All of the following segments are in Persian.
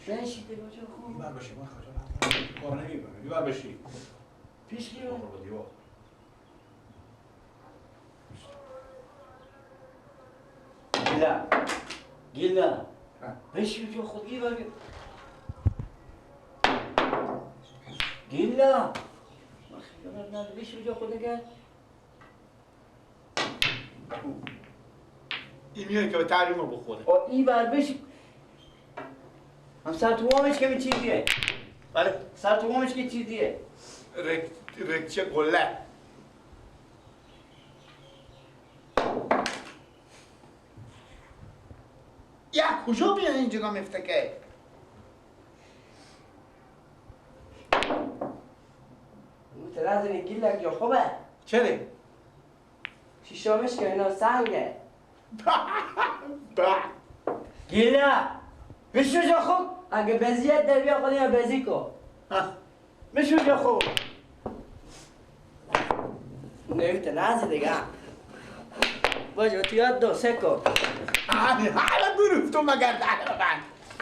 بشی دیگه خوب. اینور بشی ما خجالت کار نمیبره. اینور بشی. پیش کی دیوار. گیلا گیلا بشی جو خود گیلا گیلا بشی جو خود دیگه. این میاد که به تحریم رو بخوره. این بر بشی هم سر تو آمش که چیزیه. بله سر تو آمش که چیزیه. رکچه گله. یا کجا میاد اینجا میفته که؟ متنازنی گیلک یا خوبه؟ چرا؟ شیشامش که اینا سنگه. گیلا بشو جا خوب. اگه بزیت در بیا خودی بزی کن. بشو جا خوب. نمیته نازی دیگه. باشه تو یاد دو سکو. حالا گرفتم مگر در من.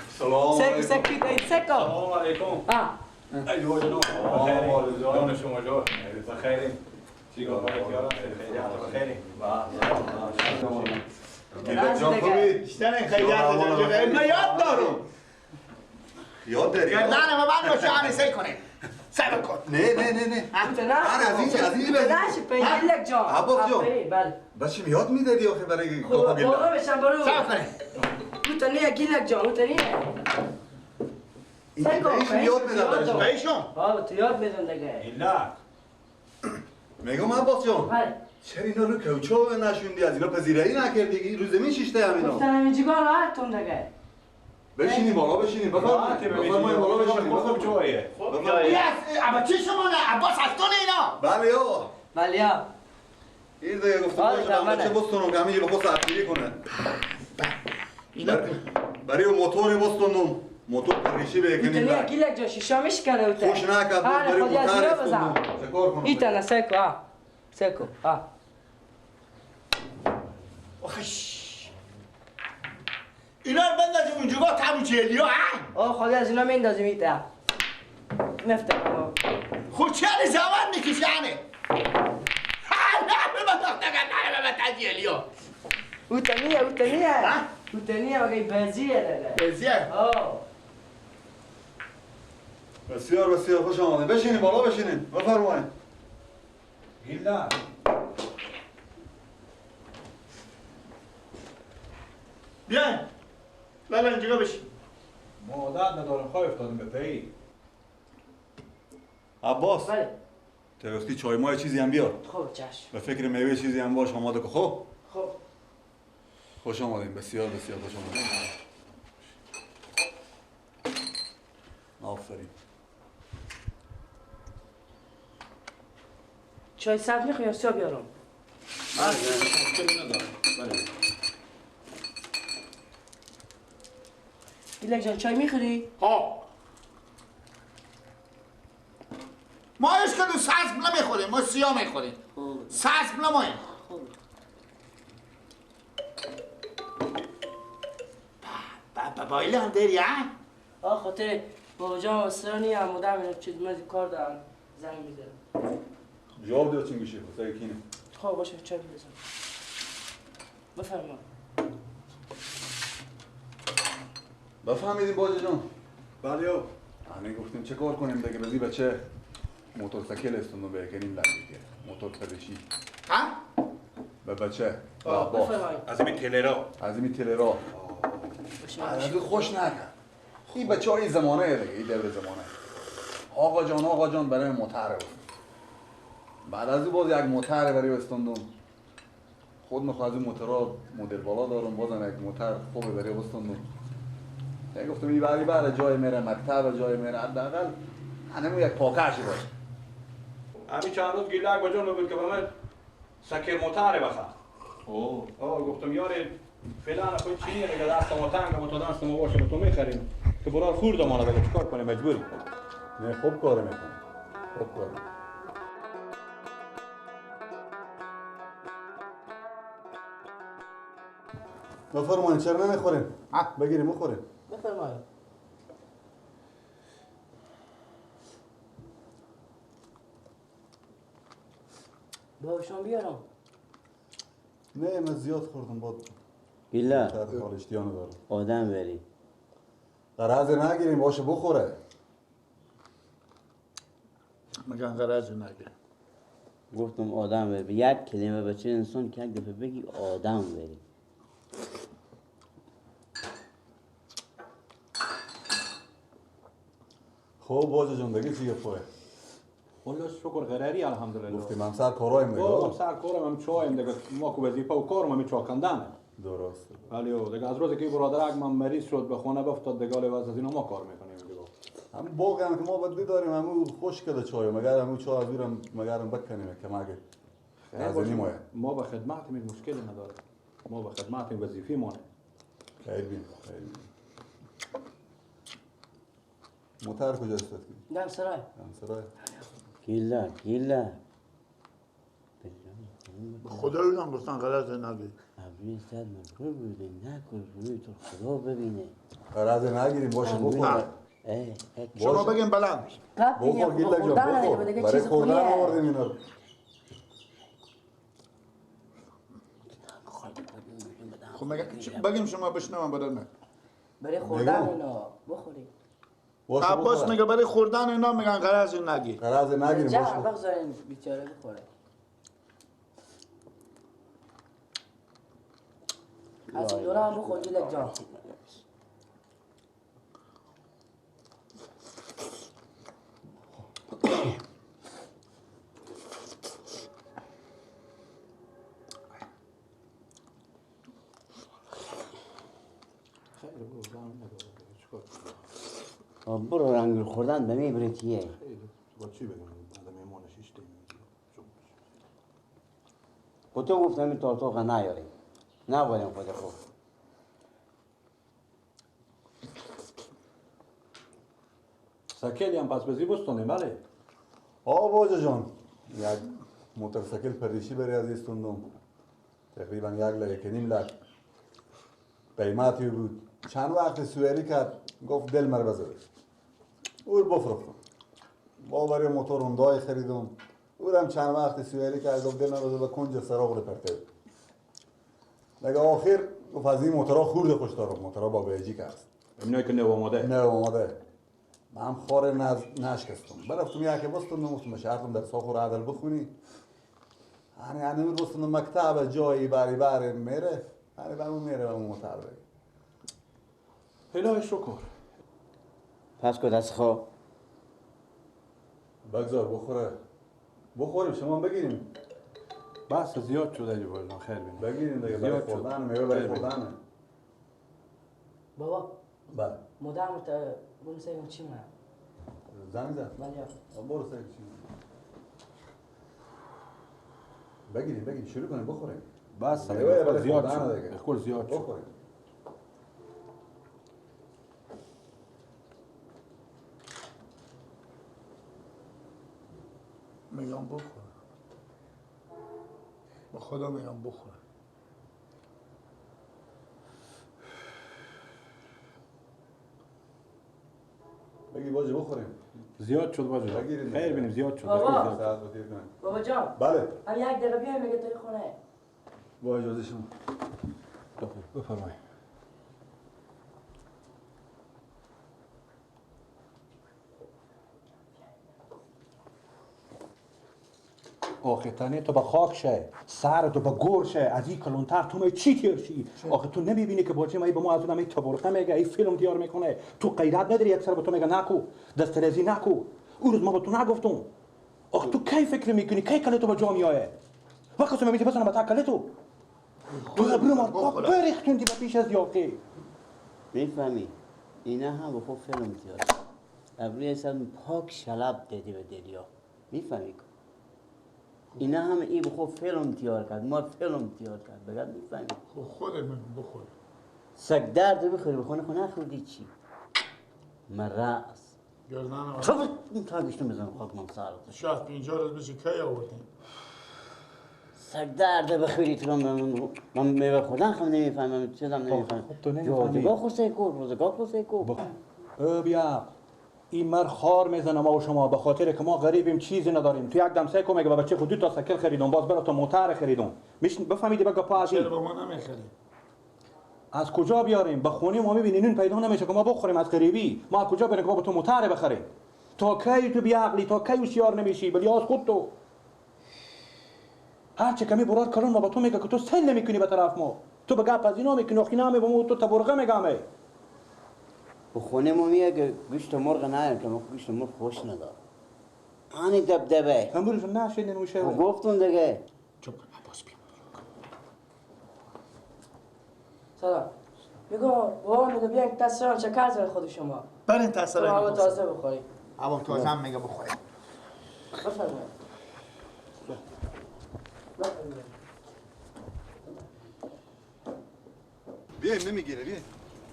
سلام علیکم. سکو سکو سکو. سلام علیکم. ایوه جناب. جان شما جان. بخیر. چیکار کنید؟ خیلی بخیر. جان خوبی؟ بیشتر خیلی جان. من یاد دارم. یاد داری؟ نه نه من باشه همه سعی کنه. سعی کن. نه نه نه نه. نه از این نه پنجلک جان. عباس جان. بله. بچه یاد میدادی آخه برای کاکا گیلک. برو بشم برو. سعی کنه. تو تنیه گیلک جان، تو تنیه. این یاد میدم برش. بهشون. بابا تو یاد میدم دیگه. گیلک. میگم عباس جان. بله. چرا اینا رو کوچه نشوندی از اینا پذیرایی نکردی؟ رو زمین شیشته همینا. گفتم همین جیگاه راحتون دیگه. بشینیم بالا بشینیم. بفرمایید. بفرمایید بالا بشینیم. خوب جایه. خوب جایه. اما چه شما نه عباس از تو اینا. بله یا. بله یا. این دیگه گفتم باشه من بچه بستونم که همینجا بخواد ساعتگیری کنه. اینا برای موتور بستونم. موتور پریشی بکنیم. ایتالیا گیلک جا شیشه میشکنه اوته. خوش نکرد برای موتور بستونم. چه کار کنم؟ ایتانا سکو ها. سکو ها. آخش اینا رو بندازیم اونجا تمو جلی ها. آه خدا از اینا میندازیم ایتا. مفته. خود چه زمان میکشه انه. نه به من نه به تجلی ها. اوتنیه اوتنیه. اوتنیه مگه بزیه دیگه. بزیه؟ آه. بسیار بسیار خوش آمدید. بشینید بالا بشینید. بفرمایید. گیلا. بیاین. لالا اینجا بشین. ما عادت ندارم خواه افتادیم به پی. عباس. بله. تو وقتی چای مای چیزی هم بیار. خب چشم. به فکر میوه چیزی هم باش آماده که خب. خب. خوش آمدین. بسیار بسیار خوش آمدین. آفرین. چای سبز میخوای یا سیاه بیارم؟ بله. گیلک جان چای میخوری؟ ها. ما اش که دو سبز نمیخوریم، ما سیاه میخوریم. سبز نماییم. بابا ایله هم داری ها؟ آه خاطر بابا جان واسرانی هم مدام اینا چیز من کار دارم زنگ میزنم. جواب ده چی میشه؟ خب کینه. خب باشه چای بزن. بفرما. بفهمیدیم باجه جان. بله یا. همه گفتیم چه کار کنیم دیگه بزی بچه موتورسیکل استوندو بکنیم لگه موتور پرشی. ها؟ به بچه. عباس. از این تلرا. از این تلرا. از خوش نکرد. این بچه های زمانه دیگه، این دور زمانه. آقا جان آقا جان برای موتر بود. بعد از او باز یک موتر برای استوندم. خود میخواد از این موتورها مدل بالا دارم، بازم یک موتر خوبه برای استوندم. دیگه گفتم این بری بره جای میره مکتب جای میره حداقل همون یک پاکشی باشه. همین چند روز گیلک با جان بود که به من سکر موتر بخر. اوه آه گفتم یاره فعلا خود چینیه دیگه دست ما تنگ ما تو دست ما باشه تو میخریم که برار خورد ما دیگه چیکار کنیم مجبور. نه خوب کار میکنه. خوب کار. بفرمایید چرا نمیخوریم؟ بگیریم بخوریم. بفرمایید. بابا بیارم. نه من زیاد خوردم باد. گیلا. اشتیانو دارم. آدم بری. قرض نگیریم باشه بخوره. میگن قرض نگیر. گفتم آدم بری. یک کلمه بچه انسان که یک دفعه بگی آدم بری. خب باجه جان دیگه چی گفته؟ والله شکر قراری الحمدلله. گفتیم هم سر کارایم دیگه. هم سر کارم هم چایم دیگه. ما کو وظیفه و کارم هم چاکندن. درست. ولی دیگه از روزی که برادرک من مریض شد به خانه بفتاد دیگه حالا از اینا ما کار میکنیم دیگه. هم باغ هم که ما باید داریم همون خوش کده چای مگر همون چای از اورم مگرم بکنیم که مگه از ما به خدمت می مشکل نداره. ما به خدمت وظیفه مونه. خیر بین خیر بین. موتر کجاست؟ دم سرای. دم سرای. گیلا گیلا. خدا رو هم گفتن غلط نگی. ابروی صد من بوده نکن روی تو خدا ببینه. غلط نگیریم باشه بخور. شما بگیم بلند. بخور گیلا جان بخور. برای خوردن آوردیم اینا رو. خب مگه بگیم شما بشنوم برای برای خوردن اینا بخوری. عباس میگه برای خوردن اینا میگن قرض نگیر. قرض نگیریم باشه. بگذارین بیچاره بخوره. از این دوره هم بخور گیلک جان. برو رنگ خوردن به میبره تیه. با چی بگم؟ بعد میمانش هیچ دیگه. با تو گفتم این تارتاق نیاریم. نبایم خود خوب. سکلی هم پس بزی بستونیم بله؟ آه باجه جان یک موتورسیکل پردیشی بری از ایستوندم. تقریبا 1.5 لک قیمتی بود. چند وقت سواری کرد گفت دل مر بزنه. او رو بفروختم. با برای موتور هوندای خریدم. او هم چند وقت سواری کرد گفت دل مر بزنه به کنج سراغ رو پرته. دیگه آخر گفت از این موتورها خورده خوش دارم. موتورها با بیجیک است. اینایی که نو آماده. نو آماده. من خار نشکستم. برفتم یکی بستم گفتم شرطم در ساخور عدل بخونی. یعنی یعنی بستم مکتب جایی بری بری میره. یعنی برمون میره برمون موتور بگی. الهی شکر. پس کد از خواه بگذار بخوره. بخوریم شما بگیریم. بس زیاد شده ای بابا خیر بینیم. بگیریم دیگه برای خوردن میوه برای خوردن. بابا بله مدام تا برو سعی چی من زنگ زد. بله برو سعی چی بگیریم بگیریم شروع کنیم بخوریم. بس زیاد شد. بخور زیاد شد. بخوریم. میگم بخور. به خدا میگم بخور. بگی باجه بخوریم. زیاد شد باجه. خیر بینیم زیاد شد. بابا بابا جان. بله. هم یک دقیقه بیایم میگه توی خونه. با اجازه شما. بفرمایید. آخه تنه تو به خاک شه، سر تو به گور شه، از این کلونتر تو می چی تیر شی؟ آخه تو نمیبینی که باجه ما به ما از اون می تبرقه میگه، این فیلم دیار میکنه، تو غیرت نداری یک سر به تو میگه نکو، دست رزی نکو. اون روز ما به تو نگفتم. آخه تو کی فکر میکنی؟ کی کله تو به جا میایه؟ وقتی میگی بزنم به تا کله تو. تو برو ما بریختوندی به پیش از یاقی. میفهمی؟ اینا هم به خود فیلم دیار. ابروی سر پاک شلب دیدی به دلیا. میفهمی؟ اینا هم ای بخو فیلم تیار کرد، ما فیلم تیار کرد، بگم میفهمی؟ خب خودت بخور. سگ درد بخوری بخونه خونه نخوردی چی؟ مرأس. گردن خب تا گوشتم بزنم خاک من سرت. 60-50 روز بشه کی آوردیم؟ سگ درد بخوری تو من میوه خوردن خم نمیفهمم، چیزم نمیفهمم. خب تو نمیفهمی. روزگاه خوسه کو، روزگاه خوسه کو. بیا. این مر خار میزنه ما و شما به خاطر که ما غریبیم چیزی نداریم. تو یک دم سه کو میگه به بچه خود دو تا سکل خریدم باز برا تو موتر خریدم. میش بفهمیدی بگه پازی. چرا با ما نمیخری؟ از کجا بیاریم؟ به خونه ما میبینی نون پیدا نمیشه که ما بخوریم از غریبی. ما از کجا بیاریم که ما به تو موتر بخریم؟ تا کی تو بیعقلی، تا کی هوشیار نمیشی؟ ولی از خود تو هر چه کمی برار کلون ما با تو میگه که تو سل نمیکنی به طرف ما. تو به گپ از اینا میکنی، آخی نمی به ما تو تبرقه میگمه. به خونه ما میگه که گوشت مرغ ندارم که ما گوشت مرغ خوش ندارم. آنی دبدبه. امروز نشیدن نوشه. گفتم دیگه. چوب عباس بیا. سلام. میگم بابا میگه بیاین تسران شکر زن خود شما. برین تسران. هوا تازه بخورید. هوا تازه هم میگه بخورید. بفرمایید. بیایم نمیگیره بیایم.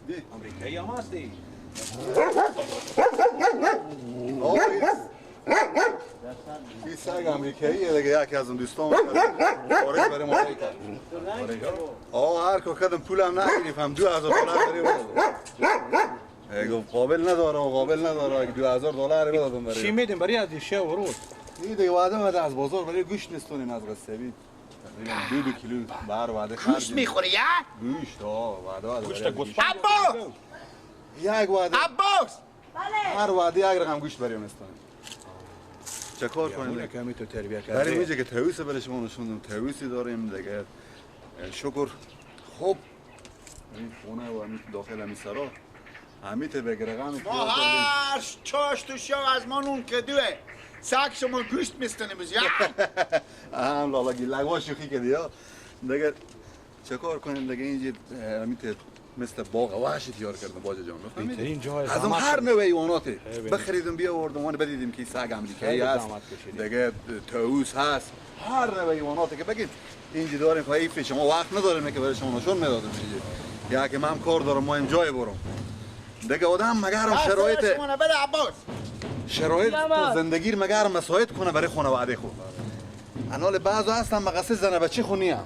بیا. آمریکایی هم هستی. این سگ امریکاییه دیگه، یکی از اون دوستان خارج برای ما کرد. آه هر کو کدم پولم نگیریم هم 2000 دلار برای ما. گفت قابل نداره قابل نداره 2000 دلار بدادم برای. چی میدیم برای از شب و روز؟ این دیگه وعده مده از بازار برای گوشت نستونیم از قصابی. تقریبا 2 کیلو بر وعده خرج. گوشت میخوری یا؟ گوشت آه وعده وعده. گوشت گوسفند. عباس یک وعده. عباس بله. هر وعده یک رقم گوشت برای نستونیم. چه کار کنیم؟ کمی تو تربیت کردی. برای اینجا که طاووس برای شما نشوندم، طاووسی داریم دیگه. شکر خوب. این خونه و همین داخل همین سرا همین به رقم ما هر چاش تو شو از ما نون که دوه سگ شما گوشت میستنیم بز یا هم لالا گیلک وا شوخی کردی یا دیگه. چه کار کنیم دیگه؟ اینجا همین مثل باغ وحش تیار کردم باجه جان. بهترین جای از هر نوع حیوانات بخریدم بیاوردم و بدیدیم که سگ امریکایی هست دیگه، طاووس هست، هر نوع حیواناتی که بگید اینجا داریم. خیلی شما وقت نداریم که برای شما نشون میدادم اینجا. یا که من کار دارم ما جای برم دیگه. آدم مگرم شرایط زندگی مگرم مساعد کنه برای خانواده خود. انال بعضا هستن مقصد زنه بچه خونی هم.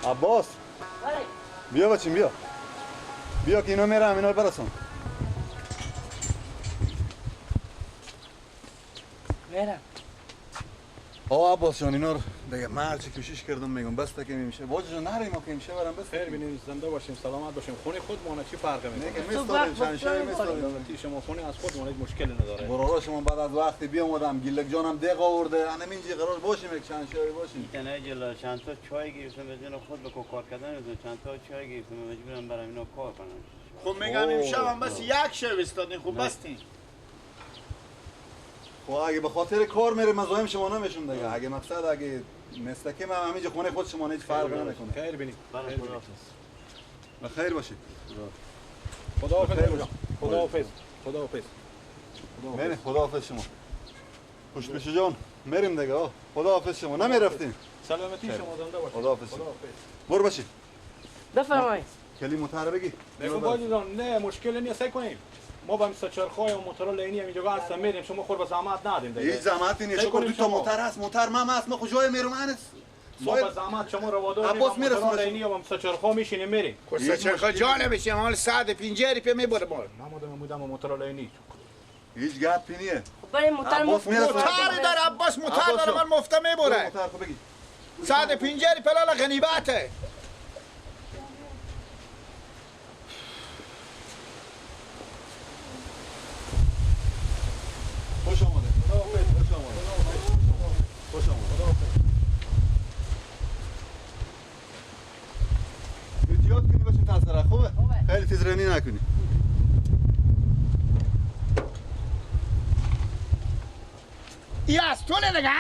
عباس بیا بچیم، بیا بیا که اینا میرم اینا برسون. میرم. آه عباس جان اینا رو دیگه من هرچی کوشش کردم میگم بس تا که میشه. باجه جان نریم ما که میشه برم بس. خیر بینیم، زنده باشیم، سلامت باشیم. خونه خودمون چی فرقی میکنه؟ میستاریم چند شب میستاریم. شما خونه از خودمون هیچ مشکلی نداره. برارا شما بعد از وقتی بیامدم گیلک جانم دق آورده. انا اینجا قرار باشیم یک چند شبی باشیم. تنه جلا چند تا چای گرفتم بدون خود به کار کردن، چند تا چای گرفتم مجبورم برم اینا کار کنم. خب میگم امشب هم بس یک شب استادین. خب بستین. خب اگه به خاطر کار میره مزاحم شما نمیشم دیگه. اگه مقصد اگه مسلکی من همینجا خونه خود شما هیچ فرق نمیکنه. خیر بینیم. بخیر باشید. خداحافظ. خداحافظ. خداحافظ. بریم خداحافظ شما. خوش پیش جان میریم دیگه. خداحافظ شما. نمیرفتیم. سلامتی شما زنده باشید. خداحافظ. برو باشید. بفرمایید. کلی متر بگی. بگو باجی جان نه مشکل نیست، سعی کنیم. ما با سچرخای و موتور لینی هم اینجا هستم میریم، شما خور به زحمت ندیم دیگه. هیچ زحمتی نیست. شکر دو تا موتور هست، موتور من هست، ما کجای میرم انس. ما به زحمت شما روادار عباس میرسونه لینی و سچرخا میشینیم میریم. سچرخا جا نمیشه، مال 150 روپیه میبره مال. نمودم مودم موتور لینی. هیچ گپی نیه. برای موتور موتور داره عباس، موتور داره من مفته میبره. موتور خو بگی. 150 روپیه غنیبته. خوش آمده. خوش آمده. خوش آمده. احتیاط کنی باشین تا سر خوبه؟ خیلی تیزرانی نکنی. ای از تو دیگه.